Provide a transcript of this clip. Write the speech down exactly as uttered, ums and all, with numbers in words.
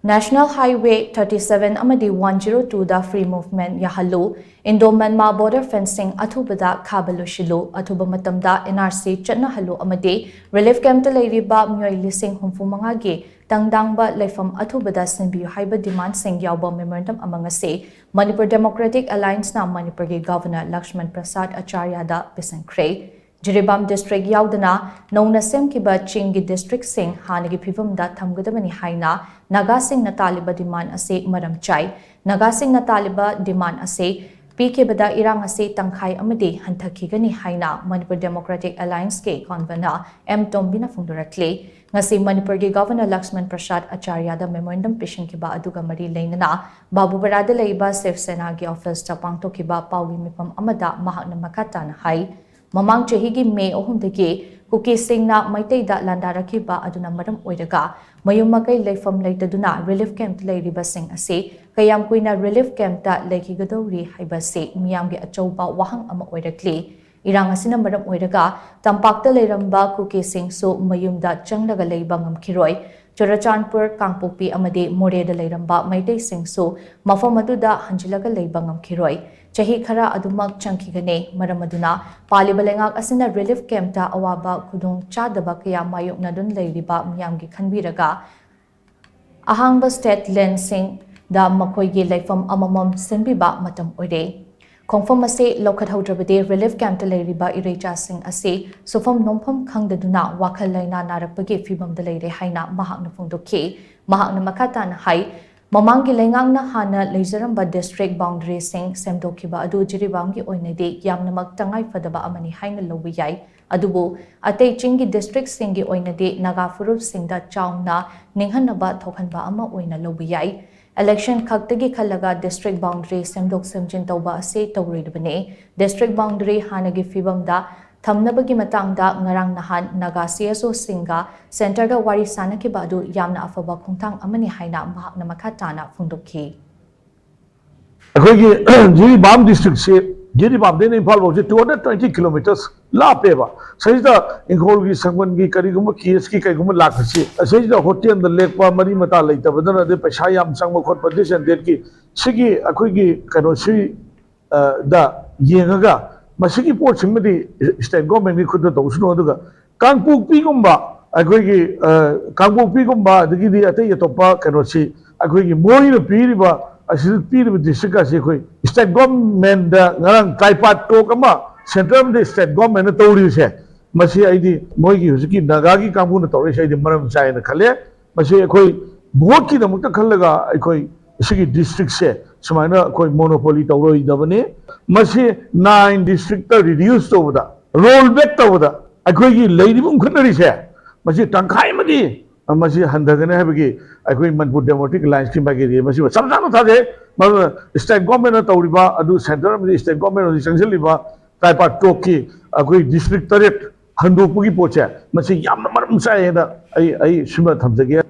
National Highway thirty seven ꯑꯃꯗꯤ one zero two ꯗ free movement ꯌꯥꯍꯜꯂꯨ, Indo Myanmar border fencing ꯑꯊꯨꯕꯗ ꯈꯥꯕ ꯂꯣꯏꯁꯤꯜꯂꯨ, ꯑꯊꯨꯕ ꯃꯇꯝꯗ N R C ꯆꯠꯅꯍꯜꯂꯨ ꯑꯃꯗꯤ relief camp ꯇ ꯂꯩꯔꯤꯕ ꯃꯤꯑꯣꯏ ꯂꯤꯁꯤꯡ ꯍꯨꯝꯐꯨ ꯃꯉꯥꯒꯤ ꯇꯪꯗꯥꯡꯕ ꯂꯩꯐꯝ ꯑꯊꯨꯕꯗ ꯁꯤꯟꯕꯤꯌꯨ ꯍꯥꯏꯕ demand ꯁꯤꯡ ꯌꯥꯎꯕ memorandum ꯑꯃ ꯉꯁꯤ Manipur Democratic Alliance ꯅ ꯃꯅꯤꯄꯨꯔꯒꯤ Governor ꯂꯛꯁꯃꯟ ꯄ꯭ꯔꯁꯥꯗ ꯑꯆꯥꯔꯌꯥꯗ ꯄꯤꯁꯤꯟꯈ꯭ꯔꯦ꯫ ꯖꯤꯔꯤꯕꯥꯝ district ꯌꯥꯎꯗꯅ ꯅꯧꯅ ꯁꯦꯝꯈꯤꯕ ꯆꯤꯡꯒꯤ district ꯁꯤꯡ ꯍꯥꯟꯅꯒꯤ ꯐꯤꯕꯝꯗ ꯊꯝꯒꯗꯕꯅꯤ ꯍꯥꯏꯅ ꯅꯥꯒꯥꯁꯤꯡꯅ ꯇꯥꯜꯂꯤꯕ demand ꯑꯁꯤ ꯃꯔꯝ ꯆꯥꯏ꯫ ꯅꯥꯒꯥꯁꯤꯡꯅ ꯇꯥꯜꯂꯤꯕ demand ꯑꯁꯤ ꯄꯤꯈꯤꯕꯗ ꯏꯔꯥꯡ ꯑꯁꯤ ꯇꯪꯈꯥꯏ ꯑꯃꯗꯤ ꯍꯟꯊꯈꯤꯒꯅꯤ ꯍꯥꯏꯅ Manipur Democratic Alliance ꯀꯤ convener ꯑꯦꯝ ꯇꯣꯝꯕꯤꯅ ꯐꯣꯡꯗꯣꯔꯛꯂꯤ꯫ ꯉꯁꯤ ꯃꯅꯤꯄꯨꯔꯒꯤ Governor ꯂꯛꯁꯃꯟ ꯄ꯭ꯔꯁꯥꯗ ꯑꯆꯥꯔꯌꯥꯗ memorandum ꯄꯤꯁꯤꯟꯈꯤꯕ ꯑꯗꯨꯒ ꯃꯔꯤ ꯂꯩꯅꯅ ꯕꯥꯕꯨꯄꯥꯔꯥꯗ ꯂꯩꯕ ꯁꯤꯕ ꯁꯦꯅꯥꯒꯤ office ꯇ ꯄꯥꯡꯊꯣꯛꯈꯤꯕ ꯄꯥꯎꯒꯤ ꯃꯤꯐꯝ ꯑꯃꯗ ꯃꯍꯥꯛꯅ ꯃꯈꯥ ꯇꯥꯅ ꯍꯥꯏ, ꯃꯃꯥꯡ ꯆꯍꯤꯒꯤ ꯃꯦ ꯑꯍꯨꯝꯗꯒꯤ ꯀꯨꯀꯤꯁꯤꯡꯅ ꯃꯩꯇꯩꯗ ꯂꯥꯟꯗꯥꯔꯛꯈꯤꯕ ꯑꯗꯨꯅ ꯃꯔꯝ ꯑꯣꯏꯔꯒ ꯃꯌꯨꯝ ꯃꯀꯩ ꯂꯩꯐꯝ ꯂꯩꯇꯗꯨꯅ relief camp ꯇ ꯂꯩꯔꯤꯕꯁꯤꯡ ꯑꯁꯤ ꯀꯌꯥꯝ ꯀꯨꯏꯅ relief camp ꯇ ꯂꯩꯈꯤꯒꯗꯧꯔꯤ ꯍꯥꯏꯕꯁꯤ ꯃꯤꯌꯥꯝꯒꯤ ꯑꯆꯧꯕ ꯋꯥꯍꯪ ꯑꯃ ꯑꯣꯏꯔꯛꯂꯤ꯫ ꯏꯔꯥꯡ ꯑꯁꯤꯅ ꯃꯔꯝ ꯑꯣꯏꯔꯒ ꯇꯝꯄꯥꯛꯇ ꯂꯩꯔꯝꯕ ꯀꯨꯀꯤꯁꯤꯡꯁꯨ ꯃꯌꯨꯝꯗ ꯆꯪꯂꯒ ꯂꯩꯕ ꯉꯝꯈꯤꯔꯣꯏ꯫ ꯆꯨꯔꯆꯥꯟꯄꯨꯔ, ꯀꯥꯡꯄꯣꯛꯄꯤ ꯑꯃꯗꯤ ꯃꯣꯔꯦꯗ ꯂꯩꯔꯝꯕ ꯃꯩꯇꯩꯁꯤꯡꯁꯨ ꯃꯐꯝ ꯑꯗꯨꯗ ꯍꯟꯖꯤꯜꯂꯒ ꯂꯩꯕ ꯉꯝꯈꯤꯔꯣꯏ꯫ ꯆꯍꯤ ꯈꯔ ꯑꯗꯨꯃꯛ ꯆꯪꯈꯤꯒꯅꯤ꯫ ꯃꯔꯝ ꯑꯗꯨꯅ ꯄꯥꯜꯂꯤꯕ ꯂꯩꯉꯥꯛ ꯑꯁꯤꯅ relief camp ꯇ ꯑꯋꯥꯕ ꯈꯨꯗꯣꯡ ꯆꯥꯗꯕ ꯀꯌꯥ ꯃꯥꯌꯣꯛꯅꯗꯨꯅ ꯂꯩꯔꯤꯕ ꯃꯤꯌꯥꯝꯒꯤ ꯈꯟꯕꯤꯔꯒ ꯑꯍꯥꯡꯕ state land ꯁꯤꯡꯗ ꯃꯈꯣꯏꯒꯤ ꯂꯩꯐꯝ ꯑꯃꯃꯝ ꯁꯤꯟꯕꯤꯕ ꯃꯇꯝ ꯑꯣꯏꯔꯦ꯫ ꯈꯣꯡꯐꯝ ꯑꯁꯤ ꯂꯧꯈꯠꯍꯧꯗ꯭ꯔꯕꯗꯤ relief camp ꯇ ꯂꯩꯔꯤꯕ ꯏꯔꯩꯆꯥꯁꯤꯡ ꯑꯁꯤ ꯁꯨꯐꯝ ꯅꯣꯝꯐꯝ ꯈꯪꯗꯗꯨꯅ ꯋꯥꯈꯜ ꯂꯩꯅꯥ ꯅꯥꯔꯛꯄꯒꯤ ꯐꯤꯚꯝꯗ ꯂꯩꯔꯦ ꯍꯥꯏꯅ ꯃꯍꯥꯛꯅ ꯐꯣꯡꯗꯣꯛꯈꯤ꯫ ꯃꯍꯥꯛꯅ ꯃꯈꯥ ꯇꯥꯅ ꯍꯥꯏ, ꯃꯃꯥꯡꯒꯤ ꯂꯩꯉꯥꯛꯅ ꯍꯥꯟꯅ ꯂꯩꯖꯔꯝꯕ district boundary ꯁꯤꯡ ꯁꯦꯝꯗꯣꯛꯈꯤꯕ ꯑꯗꯨ ꯖꯤꯔꯤꯕꯥꯝꯒꯤ ꯑꯣꯏꯅꯗꯤ ꯌꯥꯝꯅꯃꯛ ꯇꯉꯥꯏ ꯐꯗꯕ ꯑꯃꯅꯤ ꯍꯥꯏꯅ ꯂꯧꯕ ꯌꯥꯏ꯫ ꯑꯗꯨꯕꯨ ꯑꯇꯩ ꯆꯤꯡꯒꯤ district ꯁꯤꯡꯒꯤ ꯑꯣꯏꯅꯗꯤ ꯅꯥꯒꯥ ꯐꯨꯔꯨꯞꯁꯤꯡꯗ ꯆꯥꯎꯅ ꯅꯤꯡꯍꯟꯅꯕ ꯊꯣꯛꯍꯟꯕ ꯑꯃ ꯑꯣꯏꯅ ꯂꯧꯕ ꯌꯥꯏ꯫ Election ꯈꯛꯇꯒꯤ ꯈꯜꯂꯒ district boundary ꯁꯦꯝꯗꯣꯛ ꯁꯦꯝꯖꯤꯟ ꯇꯧꯕ ꯑꯁꯤ ꯇꯧꯔꯣꯏꯗꯕꯅꯤ꯫ District boundary ꯍꯥꯟꯅꯒꯤ ꯐꯤꯕꯝꯗ ꯊꯝꯅꯕꯒꯤ ꯃꯇꯥꯡꯗ ꯉꯔꯥꯡ ꯅꯍꯥꯟ ꯅꯥꯒꯥ C S O ꯁꯤꯡꯒ centre ꯗ ꯋꯥꯔꯤ ꯁꯥꯅꯈꯤꯕ ꯑꯗꯨ ꯌꯥꯝꯅ ꯑꯐꯕ ꯈꯣꯡꯊꯥꯡ ꯑꯃꯅꯤ ꯍꯥꯏꯅ ꯃꯍꯥꯛꯅ ꯃꯈꯥ ꯇꯥꯅ ꯐꯣꯡꯗꯣꯛꯈꯤ꯫ ꯑꯩꯈꯣꯏꯒꯤ ꯖꯤꯔꯤꯕꯥꯝ district ꯁꯤ ꯖꯤꯔꯤꯕꯥꯝꯗꯩꯅ Imphal ꯐꯥꯎꯁꯦ two hundred twenty kilometres ꯂꯥꯞꯄꯦꯕ꯫ ꯁꯤꯗꯩꯁꯤꯗ ꯏꯪꯈꯣꯜꯒꯤ ꯁꯪꯕꯜꯒꯤ ꯀꯔꯤꯒꯨꯝꯕ ꯀꯦꯁꯀꯤ ꯀꯩꯒꯨꯝꯕ ꯂꯥꯛꯄꯁꯤ, ꯑꯁꯤꯗꯩꯁꯤꯗ ꯍꯣꯇꯦꯜꯗ ꯂꯦꯛꯄ, ꯃꯔꯤ ꯃꯇꯥ ꯂꯩꯇꯕꯗꯅ, ꯑꯗꯩ ꯄꯩꯁꯥ ꯌꯥꯝ ꯆꯪꯕ ꯈꯣꯠꯄ, this and that ꯀꯤ, ꯁꯤꯒꯤ ꯑꯩꯈꯣꯏꯒꯤ ꯀꯩꯅꯣꯁꯤ, ꯑ, ꯗ ꯌꯦꯡꯉꯒ, ꯃꯁꯤꯒꯤ ꯄꯣꯠꯁꯤꯃꯗꯤ state government ꯀꯤ ꯈꯨꯠꯇ ꯇꯧꯁꯅꯨ꯫ ꯑꯗꯨꯒ ꯀꯥꯡꯄꯣꯛꯄꯤꯒꯨꯝꯕ, ꯑꯩꯈꯣꯏꯒꯤ, ꯑ, ꯀꯥꯡꯄꯣꯛꯄꯤꯒꯨꯝꯕ, ꯑꯗꯒꯤꯗꯤ ꯑꯇꯩ ꯑꯇꯣꯞꯄ ꯀꯩꯅꯣꯁꯤ, ꯑꯩꯈꯣꯏꯒꯤ ꯃꯣꯏꯅ ꯄꯤꯔꯤꯕ, ꯑꯁꯤꯗ ꯄꯤꯔꯤꯕ district ꯑꯁꯤ ꯑꯩꯈꯣꯏ state government ꯗ ꯉꯔꯥꯡ tripartite talk ꯑꯃ centre ꯑꯃꯗꯤ state government ꯅ ꯇꯧꯔꯤꯕꯁꯦ, ꯃꯁꯤ ꯑꯩꯗꯤ ꯃꯣꯏꯒꯤ ꯍꯧꯖꯤꯛꯀꯤ ꯅꯥꯒꯥꯒꯤ ꯀꯥꯡꯕꯨꯅ ꯇꯧꯔꯛꯏꯁꯦ ꯑꯩꯗꯤ ꯃꯔꯝ ꯆꯥꯏꯅ ꯈꯜꯂꯦ꯫ ꯃꯁꯤ ꯑꯩꯈꯣꯏ vote ꯀꯤꯗꯃꯛꯇ ꯈꯜꯂꯒ ꯑꯩꯈꯣꯏ ꯁꯤꯒꯤ district ꯁꯦ ꯁꯨꯃꯥꯏꯅ ꯑꯩꯈꯣꯏ monopoly ꯇꯧꯔꯣꯏꯗꯕꯅꯤ꯫ ꯃꯁꯤ nine district ꯇ reduce ꯇꯧꯕꯗ, roll back ꯇꯧꯕꯗ ꯑꯩꯈꯣꯏꯒꯤ ꯂꯩꯔꯤꯕ ꯎꯪꯈꯠꯅꯔꯤꯁꯦ, ꯃꯁꯤ ꯇꯪꯈꯥꯏ ꯑꯃꯗꯤ ꯃꯁꯤ ꯍꯟꯊꯒꯅꯤ ꯍꯥꯏꯕꯒꯤ ꯑꯩꯈꯣꯏ Manipur Democratic Alliance ꯀꯤ ꯃꯥꯏꯀꯩꯗꯒꯤ ꯃꯁꯤꯕꯨ ꯆꯞ ꯆꯥꯅ ꯊꯥꯖꯩ꯫ ꯃꯔꯝꯗꯤ state government ꯅ ꯇꯧꯔꯤꯕ ꯑꯗꯨ, centre ꯑꯃꯗꯤ state government ꯍꯧꯖꯤꯛ ꯆꯪꯁꯤꯜꯂꯤꯕ tripartite talk ꯀꯤ ꯑꯩꯈꯣꯏ district ꯇꯔꯦꯠ ꯍꯟꯗꯣꯛꯄꯒꯤ ꯄꯣꯠꯁꯦ, ꯃꯁꯤ ꯌꯥꯝꯅ ꯃꯔꯝ ꯆꯥꯏ ꯍꯥꯏꯅ ꯑꯩ, ꯑꯩ ꯁꯤꯃ ꯊꯝꯖꯒꯦ꯫